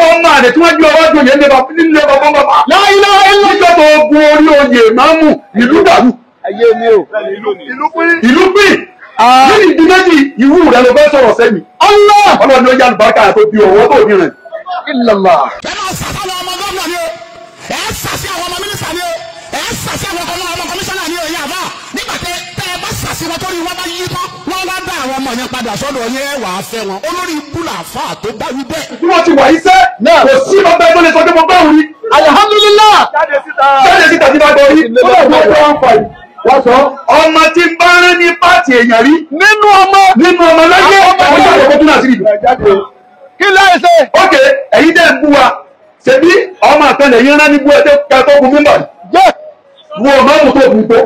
Ìwọ ọmọ àlè tí wọ́n gbé ọwọ́ joyè nílé bàbá bàbá. La ilaha illallah. Níjọ́ tó gun orí oyè máàmù ìlú dàrú. Ayé mi o. Ìlú pín. Nínú ìdí méjì ìwú rẹ ló fẹ́ sọ̀rọ̀ sẹ́mi. Allah. Ọlọ́run ló yá àlùbáríkà tó bí ọwọ́ tó ní rẹ̀. Illallah. Ẹ máa sàfàwọn ọmọ gómìnà ni o, ẹ sàṣẹ àwọn ọmọ mínísítà ni o, ẹ sàṣẹ àwọn ọmọ kọmíṣánná ni o, yà bá nígbà tẹ tẹ ẹ bá sàṣẹ wọn torí wọn bá yí tán, wọn wá dá àwọn ọmọ yẹn padà sọ́dọ̀ yẹn, wà á fẹ́ wọn. Olórí ibú làáfà tó bá wí bẹ́ẹ̀. Bí wọ́n ti wà yí sẹ́, kò sí bàbá ẹgbẹ́ lè sọ pé mo bá òun rí. Alhamdulillah. Jáde síta tí bá gbọ́ rí. Ó lè wọ́n tó ń fa yìí. Wọ́n sọ. Ọmọ tí ń bá rán ní pàtì èèyàn rí. Nínú ọmọ. Nínú ọmọ láyé. Ọmọ ìyá àkọ́kọ́ tún náà sí ìlú. Kí láì ṣe? Ok, ẹ̀yin dẹ́ ń bú wa. Ṣebí ọmọ àtẹlẹ̀ yín rán ní bú ẹjọ́ kẹtọ́ ogun mímbà. Jẹ́. Wo ọmọ tó gùn tó.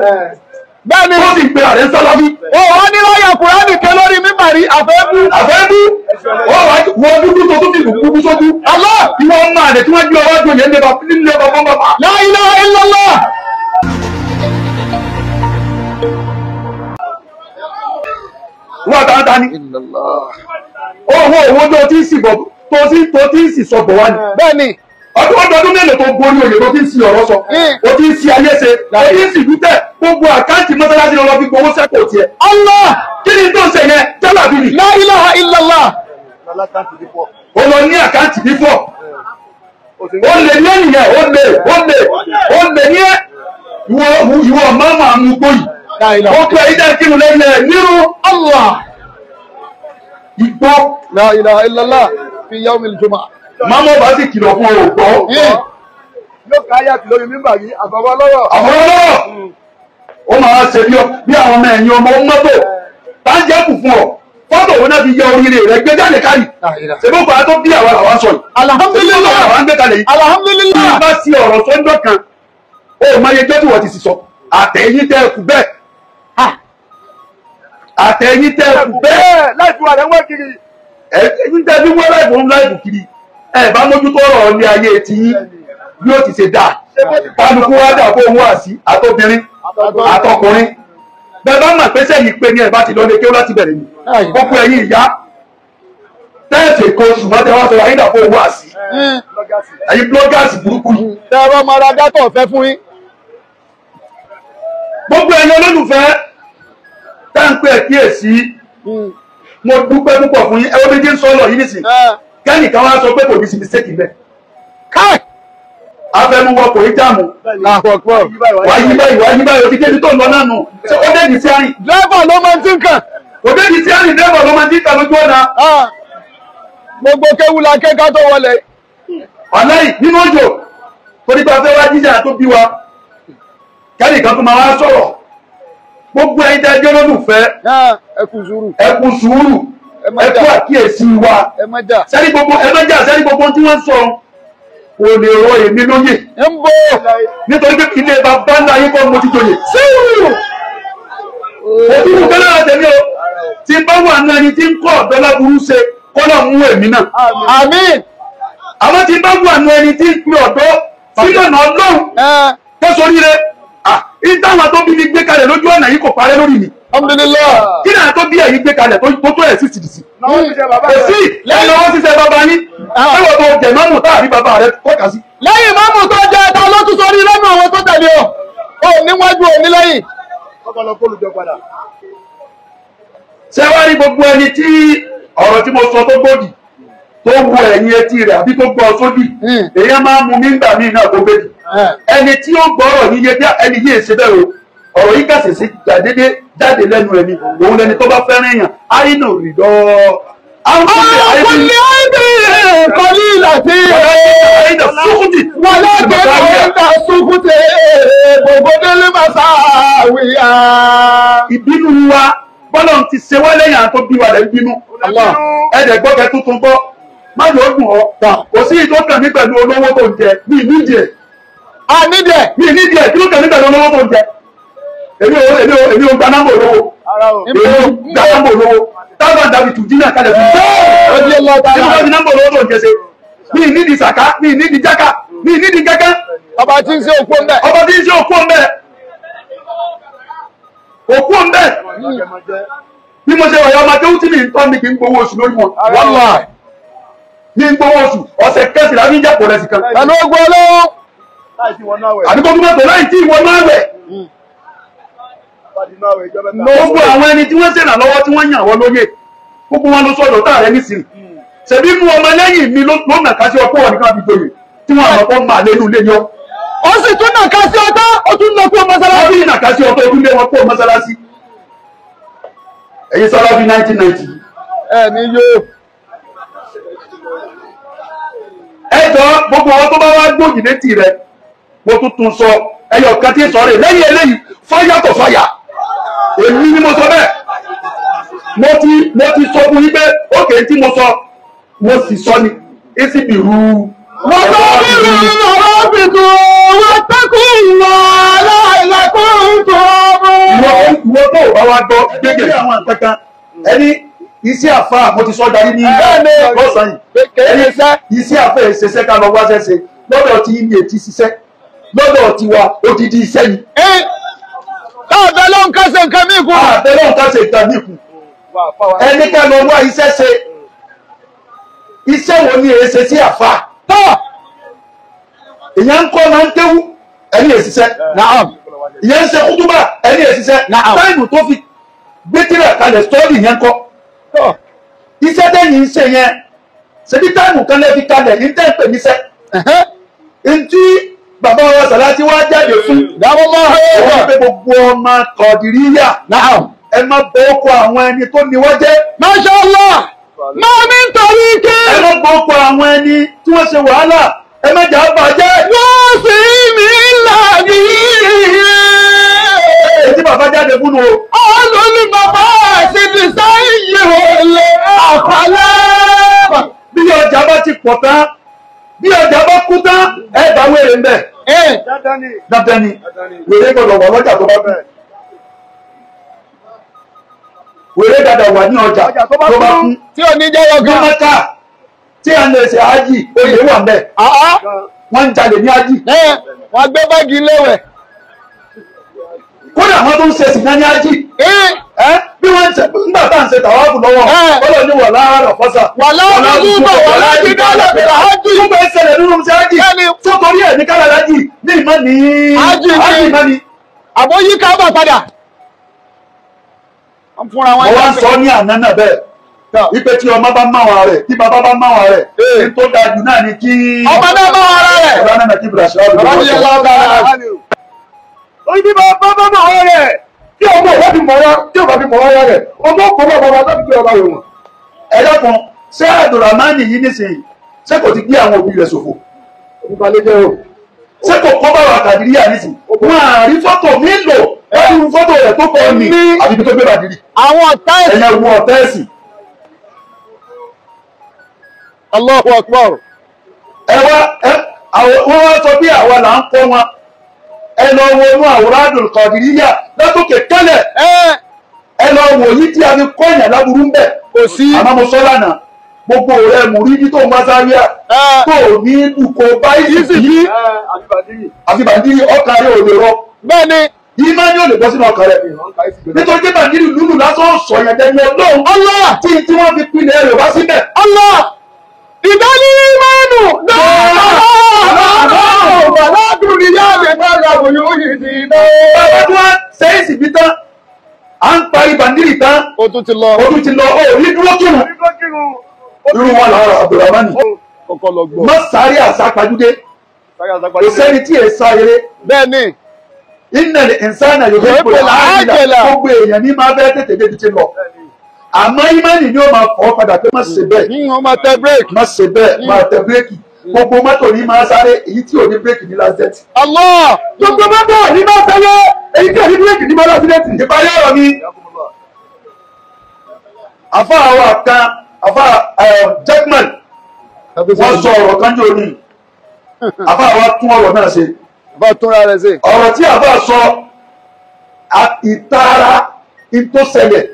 Bẹ́ẹ̀ni. Ó sì pe àrẹ sálábí. Ó wá ní láyà Kùránì ké lórí mímbàrí àfẹ́bú. Àfẹ́bú. Ó wá wọ dúdú tó tún fi kúkú sójú. Allah. Ìwọ ọmọ àlè tí wọ́n gbé ọwọ́ joyè nílé bàbá bàbá. La ilaha illallah. Wọ́n àtàwọn ta ni. Owó owó tó ti ń sì bọ̀ tó ti ń sì sọ bọ̀ wá ni. Bẹ́ẹ̀ni. Ọdún mélòó tó gorí oyè tó ti ń sì ọ̀rọ̀ sọ. O ti ń sì ayé ṣe. O ti ń sì dúpẹ́. Gbogbo àkáǹtì mọ́sálásí lọ fi gbowó sẹ́kọ̀ọ́ tiẹ̀. Allah. Kí ni tó ń ṣe yẹn? Jálàbí ni. La ilaha illallah. O lọ ní àkáǹtì bí fọ̀. O lè ní ènìyàn, o lè, o lè, o lè ní ẹ́. Ìwọ máàmù àmúgbó yìí. Ó pẹ́ ìdá kírun lẹ́yìn ẹ̀ nírú. Allah. Igbó. La ilaha illallah fi yawmil jumu'ah. Máàmù ọba sì kìlọ̀ fún ọ gbọ́. Yóò ká yàtì lórí mímbà yìí, àfọwọ́ lọ́rọ̀. Àfọwọ́ lọ́rọ̀. Ó máa ṣe bí àwọn ọmọ ẹ̀yìn ọmọ mọ́tò. Tá ń jẹ́ kù fún ọ. Fọ́tò òun náà fi yẹ oríire rẹ̀ gbé jáde kárì. Ṣèbó pa tó bí àwa làwa sọ yìí. Alhamdulillah. Àwa ń gbé kalẹ̀ yìí. Alhamdulillah. Bí bá sí ọ̀rọ̀ sọ́ńdọ̀ kan, ó máa yẹ jọ́ tí wọ́n ti sì sọ. Àtẹ̀yìn tẹ́ kù bẹ́ẹ̀. Àtẹ̀yìn tẹ́ kù bẹ́ẹ̀. Láìpẹ́ wà lẹ́wọ́ kiri. Ẹ̀yin tẹ́ fi wọ́n láìpẹ́ ń láìpẹ́ kiri. Ẹ bá mójútó ọ̀rọ̀ ní ayé ti yín bí ó ti ṣe dáa. Kálukú wá dà fún òun àsí àtobìnrin àtọkùnrin. Bẹ́ẹ̀ bá mọ̀ pé sẹ́yìn pé ní ẹ̀ bá ti lọ lé kéwú láti bẹ̀rẹ̀ ni. Gbogbo ẹ̀yin ìyá tẹ́ẹ̀sì kan oṣù mọ́tẹ́ wá sọ̀rọ̀ ayé dà fún òun àsí. Ẹ̀yin blọ́gàsì burúkú yìí. Tẹ́rọ máa ra dátọ̀ ọ̀fẹ́ fún yín. Gbogbo ẹ̀yin olólùfẹ́ tá ń pè kíyèsí, mo dúpẹ́ púpọ̀ fún yín. Ẹ wọ́n méjì ń sọ lọ yìí nísìn. Kẹ́nìkan wá sọ pé kò ní sí mistake bẹ́ẹ̀. Káì! Afẹnuwọ kò ní jáàmù. Wàá yí báyìí, wàá yí báyìí, òtí débi tó ń lọ náà nù. Ṣé ó dé ní sí àrìn? Dírẹ́fà ló máa ń tí ń kàn. Ó dé ní sí àrìn, dírẹ́fà ló máa ń tí ń kàn lójú ọ̀nà. Gbogbo kéwu la ké ká tó wọlé. Wàláì nínú òjò, torí pé a fẹ́ wá jíjà tó bí wa. Kẹ́nìkan tó máa wá sọ̀rọ̀. Gbogbo ẹ̀yin tẹ́ jẹ́ olólùfẹ́. Ẹ kú sùúrù. Ẹ kú sùúrù. Ẹ kú àkíyèsí wa. Ẹ má jà. Sẹ́ni gbogbo ẹ má jà, sẹ́ni gbogbo tí wọ́n ń sọ kò lè rọ èmi lóyè. Ń bọ̀. Nítorí pé ilé bàbá ńlá yín kọ́ mo ti joyè. Síwù. Òtútù kẹ́lẹ́ rẹ̀ tẹ̀lé o. Tí bá wà ní ẹni tí ń kọ́ ọ̀dọ́ láburú ṣe kọ́lọ̀ mú èmi náà. Àmín. Àmọ́ tí bá wà ní ẹni tí ń pe ọ̀dọ́ sílọ̀nà Ọlọ́run tó soríire. Ìtàwọn tó bí mi gbé kalẹ̀ lójú ọ̀nà yìí kò parẹ́ lórí mi. Alhamdulillah. Kí ni àtọ́ bí ẹ̀yin gbé kalẹ̀ tó tó ẹ̀ sí tìdìsí? Kò sí lẹ́yìn ọwọ́ ṣiṣẹ́ bàbá yín. Ẹ̀wọ̀n tó jẹ̀ mọ́mù táàrí bàbá rẹ̀ tọ́ka sí. Lẹ́yìn mọ́mù tó jẹ ta ló tún sórí lẹ́nu àwọn tó tẹ̀lé ọ. Ó níwájú ò ní lẹ́yìn. Ṣé wá rí gbogbo ẹni tí ọ̀rọ̀ tí mo sọ tó gbòdì tó wo ẹ̀yìn etí rẹ̀ àbí tó gbọ́ sódì? Èèyàn máa ń mu mí ńgbà míì náà tó gbèdì. Ẹni tí ó gbọ́rọ̀ yíyé bí ẹni yéé ṣe bẹ́ẹ̀ o. Ọ̀rọ̀ yìí kàṣẹ̀ sí gbàdédé jáde lẹ́nu ẹni òun lẹni tó bá fẹ́ràn èèyàn àìnà rìdọ́. Àkùnlé àìbí kọ́lí láti àìnà sókùtì. Wà lẹ́gbẹ̀ẹ́ àìnà sókùtì gbogbo délé máa sáwìyà. Ìbínú wa bọ́lá ti ṣe wá lẹ́yìn àtọ́ bí wa lẹ́ ń bínú. Ẹ̀ẹ́dẹ̀ gbọ́kẹ́ tuntun gbọ́ má yóò dùn ọ́. Kò sí ìtọ́kàn mi pẹ̀lú olówó tó ń jẹ mi nídìí ẹ̀. A nídìí ẹ̀. Mi nídìí ẹ̀ kí ló kàn mí pẹ̀lú olówó tó ń jẹ. Èmi ò gba nọ́mbà olówó. Èmi ò gba nọ́mbà olówó. Táwọn dàbí tù dínà kalẹ̀ fún mi. Èmi ò fi nọ́mbà olówó tó ń jẹ ṣe. Mi nídìí sàká, mi nídìí jáká, mi nídìí kankan. Ọba tí ń ṣe òkú ń bẹ̀. Ọba tí ń ṣe òkú ń bẹ̀. Òkú ń bẹ̀. Bí mo ṣe wà yọ ọmọ akéwù tí mi ń tọ́ mi kì í gbowó oṣù lórí wọn. Wàláì. Ní gbowó oṣù ọ̀sẹ̀ kẹsìlá ní ìjàpọ̀ rẹ̀ sì kan. Pẹ̀lú ogun Ọlọ́run. Àbí kó tún mọ̀ pé láì tí ìwọ náà wẹ̀. Gbogbo àwọn ẹni tí wọ́n ṣèrànlọ́wọ́ tí wọ́n yàn wọ́n lóye. Gbogbo wọn ló sọ̀dọ̀ tá rẹ nísìnyí. Ṣèbí mú ọmọ lẹ́yìn mi ló nà ká sí ọkọ nìkan fi joyè tí wọ́n àmọ́ kọ́ máa lé inú ilé yọ. Ó sì tún nà ká sí ọtọ́, ó tún lọ kúrò mọ́sálásí. Ó sì nà ká sí ọtọ́, ó tún lé wọn kúrò mọ́sálásí. Ẹ̀yin Sàláfì 1990. Ẹ ní yóò. Ẹ jọ gbogbo wọn tó bá wá gbòógì létí rẹ, mo tún tún sọ ẹyọ kan tí ń sọ rè lẹ́yìn eléyìí fáyà tó fáyà. Èmi ni mo sọ bẹ́ẹ̀. Mo ti sọ fún yín pé ókè tí mo sọ mo sì sọ ni èsì bìrù. Wọ́n tó bìrù lọ́wọ́ bìtù wọ́n tẹ́kù wà láìláìkún tó mú. Ìwọ tó bá wá gbọ́ gbégẹ̀ sí àwọn nǹkan ẹni iṣẹ́ àfa mo ti sọ darí ní lọ́sàn-án yìí. Ẹni iṣẹ́ àfa ìṣiṣẹ́ ká lọ wá ṣẹ́ṣe lọ́dọ̀ tí ní etí ṣiṣẹ́ lọ́dọ̀ tiwa odidi iṣẹ́ ni. Káàbẹ̀ ló ń kásẹ̀ nǹkan mí kù. Káàbẹ̀ ló ń kásẹ̀ nǹkan mí kù. Ẹni ká lọ wá iṣẹ́ ṣe iṣẹ́ wo ni èé ṣe sí àfa? Tọ́! Ìyẹn ń kọ́ máa ń kéwú ẹni èṣiṣẹ́. Ìyẹn ń ṣe kútúbà ẹni èṣiṣẹ́. Táìmù tó fi gbé tírà kalẹ̀ sọ́ọ̀dì yẹn kọ́. Iṣẹ́ tẹ́yìn ń ṣe yẹn ṣebí táìmù kan lẹ́ fi kalẹ̀ ní tẹ́ ń pè níṣẹ́. Ntí bàbá wa Sàláàtì wá jáde fún. Òun pé gbogbo ọmọ Kọ̀dìríyà. Ẹ má bọ́ ọkọ̀ àwọn ẹni tó ní wọ́n jẹ́. Masha Allah! Máa mi ń torí ké. Ẹ má bọ́ ọkọ̀ àwọn ẹni tí wọ́n ṣe wàhálà. Ẹ má jà bàjẹ́. Wọ́n sì mí làbí. Ètí bàbá jáde fún o. Olú ni bàbá àti dìsáyìn òòlè àpálẹ́. Bí ọjà bá ti pọ̀ tán, bí ọjà bá kú tán, ẹ bá wèrè ń bẹ̀. Dandan ni. Wèrè gbọ́dọ̀ wà lọ́jà tó bá bẹ̀. Wèrè dada wà ní ọjà tó bá kú. Tí ò ní jẹ́ yọgàn. Ní Mẹ́kà tí a lè ṣe ájì, oyè wà ń bẹ̀. Wọ́n ń jalè ní ájì. Wọ́n gbé báàgì léwẹ̀. Kódà wọ́n tó ń ṣe sìnà ní ájì. Bí wọ́n ń ṣe nígbà tá à ń ṣe tàwáàfù lọ́wọ́, ọlọ́run ní wà láàárọ̀ fọ́sà. Wà láàárọ̀ fọ́sà, wà láàárọ̀ fọ́sà, ájì. Gbogbo ìṣẹ̀lẹ̀ nínú ṣe ájì. Tó torí ẹ̀ ní kára ájì ní ìmọ̀ ní ájì mọ́ ni. Àbóyí ká bà padà. Mo wá ń sọ ní àná náà bẹ́ẹ̀ wípé tí ọmọ bá máwọn rẹ̀ tí bàbá bá máwọn rẹ̀ ní tó dáa jù náà ni kí. Ọmọ náà máwọn ara rẹ̀. Ọba náà kí Bùrọ̀ṣì ọ̀rọ̀ Bàbá mi yẹ lọ́wọ́ dára. Orí bí bàbá bá máwọn rẹ̀ tí ọmọ ọba fi mọ̀ wá tí ọba fi mọ̀ wá rẹ̀ ọmọ ọkọ̀ bá bàbá tó fi gbé ọba rẹ̀ wọ̀n. Ẹ dákun ṣé Abdulrahman yìí nísìnyí ṣé kò ti gbé àwọn òbí rẹ̀ ṣòfò? Ṣé kò kọ́ bá wà Kàdíríyà nísìnyí? Wọ́n á rí fọ́tò mi lò wọ́n rí fọ́tò rẹ̀ tó kọ́ ni àbí ibi tó gbé bàdìrí. Àwọn ọ̀tá ẹ̀sìn. Ẹ̀yẹ wo ọ̀tá ẹ̀sìn. Allahu Akbar. Ẹ wá wọ́n wá sọ bí àwa là ń kọ́ wọn. Ẹ lọ wo inú àwòrán Kàdíríyà látòkè tẹ́lẹ̀. Ẹ lọ wò yí tí a fi kọ́ ìyàn láburú ń bẹ̀. Kò sí. Àmọ́ mo sọ lánàá gbogbo rẹ mùrídìí tó ń wá sáríà tó ní dùkọ báyìí sí àfi bàndírì ọkàn rẹ ò lè rọ. Bẹ́ẹ̀ni. Ìmọ̀ ni ò lè bọ́ sínú ọkàn rẹ. Nítorí pé bàndírì lúlù lásán sọ yẹn dẹni Ọlọ́run. Allah. Tí wọ́n fi pinnu rẹ̀ wá síbẹ̀. Allah. Ìdání mẹ́nu Bàbá tí wọ́n sẹ́yìn sì bí tán, à ń parí bàndírì tán. Ó tún ti lọ. Ó tún ti lọ, ó rí dúró kírun. Irú wọn làwọn Abdulrahman. Má sáré àsápajúdé. Kò sẹ́ni tí èé sá eré. Bẹ́ẹ̀ni. Innal insana yuhibbul ajila. Gbogbo èèyàn ní máa bẹ́ẹ̀ tètè débi tí lọ. Àmọ́ ìmánì ni ó máa fọ́ padà pé má ṣe bẹ́ẹ̀. Wọ́n máa tẹ bírèkì. Má ṣe bẹ́ẹ̀, máa tẹ bírèkì. Gbogbo mọ́tò ní máa sáré, èyí tí ò ní bírèkì ní lásẹ̀tì. Allah! Gbogbo mọ́tò ní máa sáré, èyí tí ò ní bírèkì ní máa lásẹ̀tì. Ìparí ọ̀rọ̀ mi. Àfa àwọn kan, àfa Jackman, wọ́n sọ ọ̀rọ̀ kan jò ní. Àfa àwa tún ọ̀rọ̀ náà ṣe. Àfa túnra rẹ̀ ṣe. Ọ̀rọ̀ tí àfa sọ, ìtara ìtòsẹ̀lẹ̀.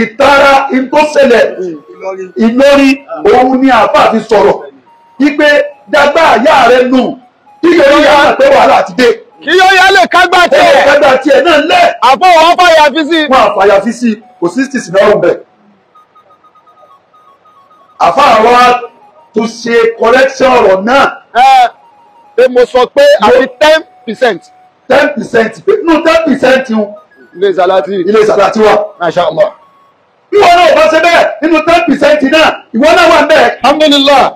Ìtara ìtòsẹ̀lẹ̀ Ìlọrin òun ni àfa fi sọ̀rọ̀. Ipe dàgbà àyà rẹ̀ nù kí yóò yá pé wàhálà ti dé. Kí yóò yá lè kágbá tiẹ̀. Ó kágbá tiẹ̀ náà lẹ̀. Àpò wọn fàyà fi sí. Wọn àfàyà fi sí, kò sí tìsí náà ń bẹ̀. Àfa àwa tún ṣe correction ọ̀rọ̀ náà. Ẹ mo sọ pé àfi 10%. 10% pé nínú 10% ń. Ilé Sàlátì. Ilé Sàlátì wà. Masha Allah. Ìwọ náà bá ṣe bẹ́ẹ̀ nínú 10% náà ìwọ náà wà bẹ́ẹ̀. Alhamdulillah.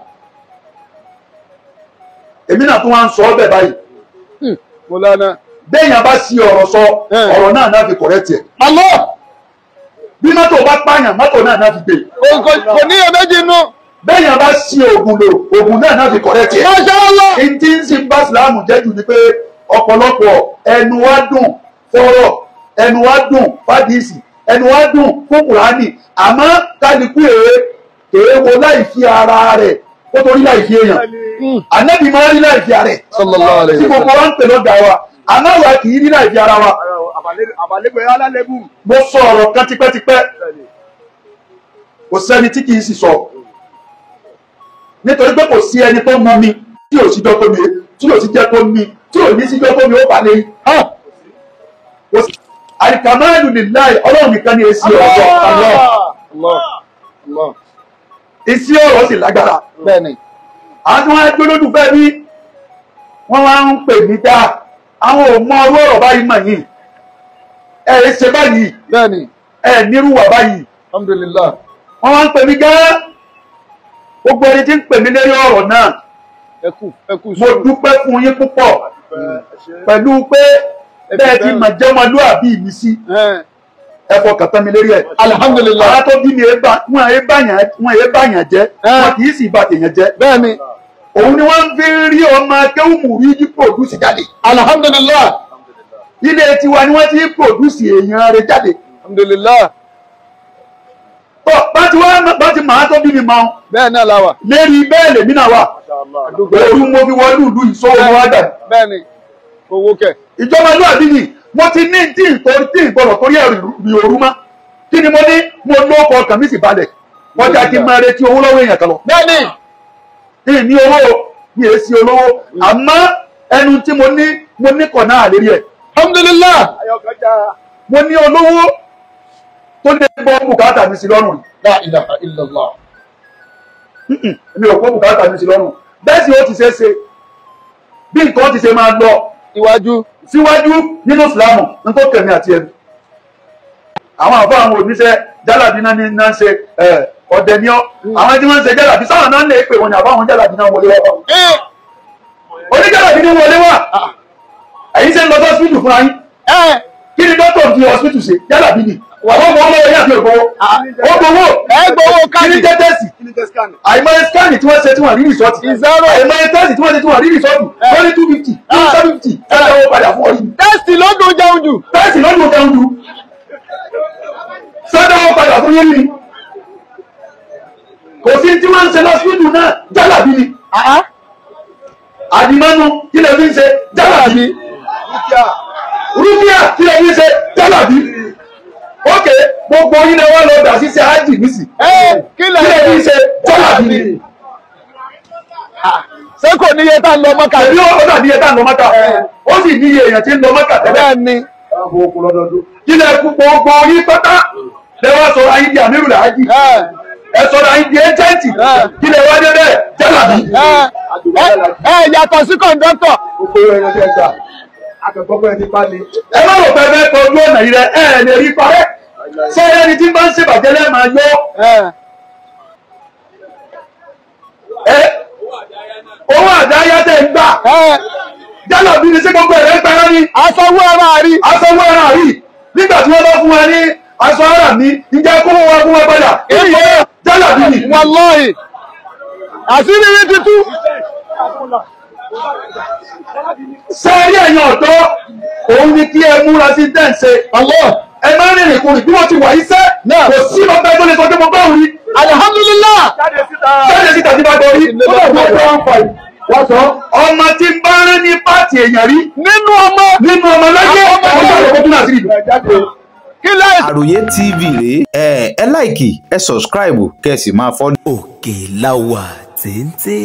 Èmi náà tún wá ń sọ ọ́ bẹ́ẹ̀ báyìí. Mọ́lánà. Béèyàn bá sí ọ̀rọ̀ sọ ọ̀rọ̀ náà náà fi correct ẹ̀. Allah. Bí mọ́tò bá pààyàn mọ́tò náà náà fi gbé. Kò ní iyèméjì nú. Béèyàn bá sí oògùn lò oògùn náà náà fi correct ẹ̀. Masha Allah. Ìdí ń sin bá Ìsìlámù jẹ́ jù ni pé ọ̀pọ̀lọpọ̀ ẹnu wa dùn fọ́rọ̀, ẹnu wa dùn fádìsì, ẹnu wa dùn fún Kùránì, àmọ́ kálukú èé wo láì fi ara rẹ̀ ó torí láì fi èèyàn. Ànábì máa rí láì fi ara rẹ̀. Sallallahu alaihi Tí gbogbo wa ń pè lọ́gàá wa, àmọ́ wa kì í rí láì fi ara wa. Mo sọ ọ̀rọ̀ kan tipẹ́tipẹ́, kò sẹ́ni tí kì í sì sọ. Nítorí pé kò sí ẹni tó mọ mi tí ò sí jọ́ tó mi, tí ò sí jẹ́ tó mi, tí ò ní sí jọ́ tó mi ó balẹ̀ yìí. Àlìkàmáàlù lillahi, Ọlọ́run nìkan ni èsì ọ̀rọ̀ sọ. Allah. Allah. Èsì ọ̀rọ̀ sì lágbára. Bẹ́ẹ̀ni. Àwọn tí wọ́n á jólódùfẹ́ bí wọ́n wá ń pè mí dá àwọn ò mọ ọwọ́ ọ̀rọ̀ báyìí mọ̀ yìí. Ẹ ṣe báyìí. Bẹ́ẹ̀ni. Ẹ nírúwà báyìí. Alhamdulillah. Wọ́n wá ń pè mí gán. Gbogbo ẹni tí ń pè mí lérí ọ̀rọ̀ náà. Ẹ kú Mo dúpẹ́ fún yín púpọ̀ pẹ̀lú pé bẹ́ẹ̀ ti mà jẹ́ ọmọlúàbí mi sí. Ẹ fọkàn tán mi lérí ẹ̀. Alhamdulillah. Ara tó bí mi wọn èé báyàn jẹ́, wọn kì í sì bà tèèyàn jẹ́. Bẹ́ẹ̀ni. Òun ni wọ́n fi ń rí ọmọ akéwùmù rí ní pòdúsì jáde. Alhamdulillah. Ilé tiwa ni wọ́n ti ń pòdúsì èèyàn rẹ̀ jáde. Alhamdulillah. Bọ́ bá ti màá tó bí mi máa. Bẹ́ẹ̀ náà la wà. Lérí bẹ́ẹ̀ lèmi náà wà. Òru mo fi wọlé ìlú ìṣòwò wa dà. Bẹ́ẹ̀ni, owó kẹ̀. Ìjọba lóàbí ni mo ti ní tí ìgbọ̀rọ̀ torí ẹ̀rù rí òru mọ́. Kí ni mo ní? Mo lóko ọkàn mi sì balẹ̀. Wọ́n já kí n máa retí owó lọ́wọ́ èèyàn kan lọ. Bẹ́ẹ̀ni. Ní owó ní èsì olówó. Àmọ́ ẹnu tí mo ní kọ̀ náà lérí ẹ̀. Alhamdulillah. Mo ní olówó tó lè gbọ́ bùkátà mi sí lọ́rùn. La ilaha illallah. Mi ò gbọ́ bùkátà mi sí lọ́rùn. Bẹ́ẹ̀ sì ó ti ṣe é ṣe. Bí nǹkan ti ṣe máa lọ iwájú síwájú nínú Ìsìlámù ní tó kẹ̀mí àti ẹnu. Àwọn àfọ àwọn oníṣẹ́ jálàbí náà ní náà ń ṣe ọ̀dẹ̀ ní ọ́. Àwọn tí wọ́n ń ṣe jálàbí sáwọn náà ń lè pè wọ́n ní àbáwọn jálàbí náà wọlé wá. Oníjálàbí ní wọlé wá. Ẹ̀yin ṣe ń lọ sọ́sìpìtì fúnra yín. Kí ni dókítà fi hospital ṣe? Jálàbí ni. Àwọn ọmọ ọmọ yẹn àti ògbówó. Ó gbowó. Ẹ gbowó káàdì. Kí ni jẹ́ tẹ́sì? Àìmọye skáànì tí wọ́n ṣe tí wọ́n rí rìsọ́ọ̀tì. Àìmọye tẹ́sì tí wọ́n ṣe tí wọ́n rí rìsọ́ọ̀tì. Wọ́n ní 250, 270, ẹ lọ́wọ́ padà fún ọ yìí. Tẹ́sì ló dùn jẹun jù. Tẹ́sì ló dùn jẹun jù. Sọ́dọ̀ wọn padà fún yín ni. Kò sí tí wọ́n ń ṣe lọ́sípítù náà, jálàbí ni. Àdìmọ́nu kí lè fi ń ṣe jálàbí. Rúbíà kí lè fi ń ṣe jálàbí. Ókè gbogbo yín lè wá lọ dà sí ṣe ájì nísì. Kí lè fi ń ṣe jálàbí ni. Ṣé kò níye tá ń lọ Mọ́kà? Èmi ó dà níye tá ń lọ Mọ́kà. Ó sì níye èèyàn tí ń lọ Mọ́kà tẹ́lẹ̀. Bẹ́ẹ̀ni. Kí lè kú gbogbo yín pátá lè wá sọ̀rọ̀ ayé di àmírù làájì. Ẹ sọ̀rọ̀ ayé di ẹ́jẹ̀ǹtì. Kí lè wá débẹ̀ jálàbí. Ẹ yàtọ̀ sí kọ̀ǹdọ́tọ̀. Ẹ má rò pé ẹ fẹ́ kọjú ọ̀nà yìí rẹ, ẹ lè rí parẹ́. Ṣé ẹni tí bá ń ṣèbàjẹ́ lẹ́ẹ̀ máa yọ? Owó àdáyá tẹ̀ ń gbà. Jálàbí ni sí gbogbo ẹ̀rẹ́ ń parẹ́ ni. Aṣọwó ara rí. Aṣọwó ara rí. Nígbà tí wọ́n bá fún wa ní aṣọ ara mi, ǹjẹ́ kó wọ́n wá fún wa padà? Jálàbí ni. Wàláhì. Àṣírí yìí ti tú. Sẹ́rí ẹ̀yin ọ̀dọ́, òun ni kí ẹ múra sí dẹ́ǹsẹ̀. Allah. Ẹ má rìnrìn kùnrin bí wọ́n ti wà iṣẹ́. Kò sí bàbá ẹ tó lè sọ pé mo bá òun rí. Alhamdulillah. Jáde síta tí bá gbọ́ rí. Ọmọ tí ń bá rán ní pàtì èèyàn rí. Nínú ọmọ. Nínú ọmọ láyé. Ọmọ ìjọba tó náà sí ìlú. Àròyé TV rèé, ẹ láìkì, ẹ sọ̀scribe kẹ́ ẹ sì máa fọ́lọ̀. Òkè la wà téńté.